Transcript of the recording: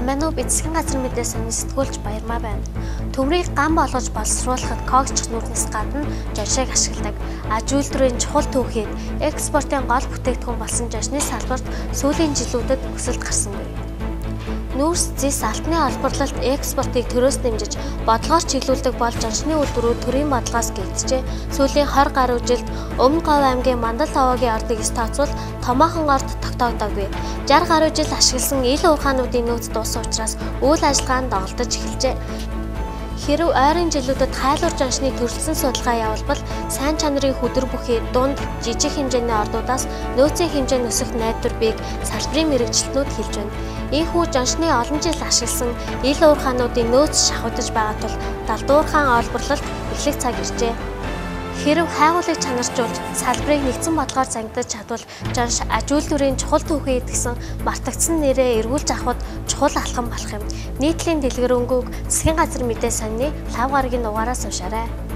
Сайн байна уу? Би засгийн газар мэдээ сонин сэтгүүлч Баярмаа байна. Төмрийг гам болгож боловсруулахад когсчих нүүрнээс гадна жоншийг ашигладаг. Аж үйлдвэрийн чухал түүхийд экспортын гол бүтээгдэхүүн болсон жоншны салбарт сүүлийн жилүүдэд өсөлт гарсангүй. Нүүрс, зис, алтны олборлолт экспортыг төрөөс дэмжиж, бодлогоор чиглүүлдэг бол жоншны үйлдвэрүүд төрийн бодлогоос гэгджээ. Сүүлийн 20 гаруй жилд Өмнө Говь аймгийн Мандал овоогийн ордыг эс тооцвол томоохон орд тогтоогдоогүй. 60 гаруй жил ашигласан ил уурхаануудын нөөц дууссан учраас үйл ажиллагаа нь доголдож эхэлжээ. Хэрв ойрын жилүүдэд хайлуур жоншны төрөлсөн судалгаа явуулбал сайн чанарын хүдэр бүхий дунд жижиг хэмжээний ордуудаас нөөцийн хэмжээ нь өсөх найдвар бийг салбарын мэргэжилтнүүд хэлж байна. Ийхүү жоншны олон жил ашигласан ил уурхаануудын нөөц шахагдаж байгаа тул далдуурхаан олборлолт эхлэх цаг иржээ. Хэрв хайгуулыг чанаржуулж салбарыг нэгдсэн бодлогоор зангидаж чадвал жонш аж үйлдвэрийн чухал түүхий идэгсэн мартагдсан нэрээ эргүүлж авахд чухал алхам болох юм. Нийтлийн дэлгэрэнгүй засгийн газар мэдээ сонины лав гарагийн дугаараас уншаарай.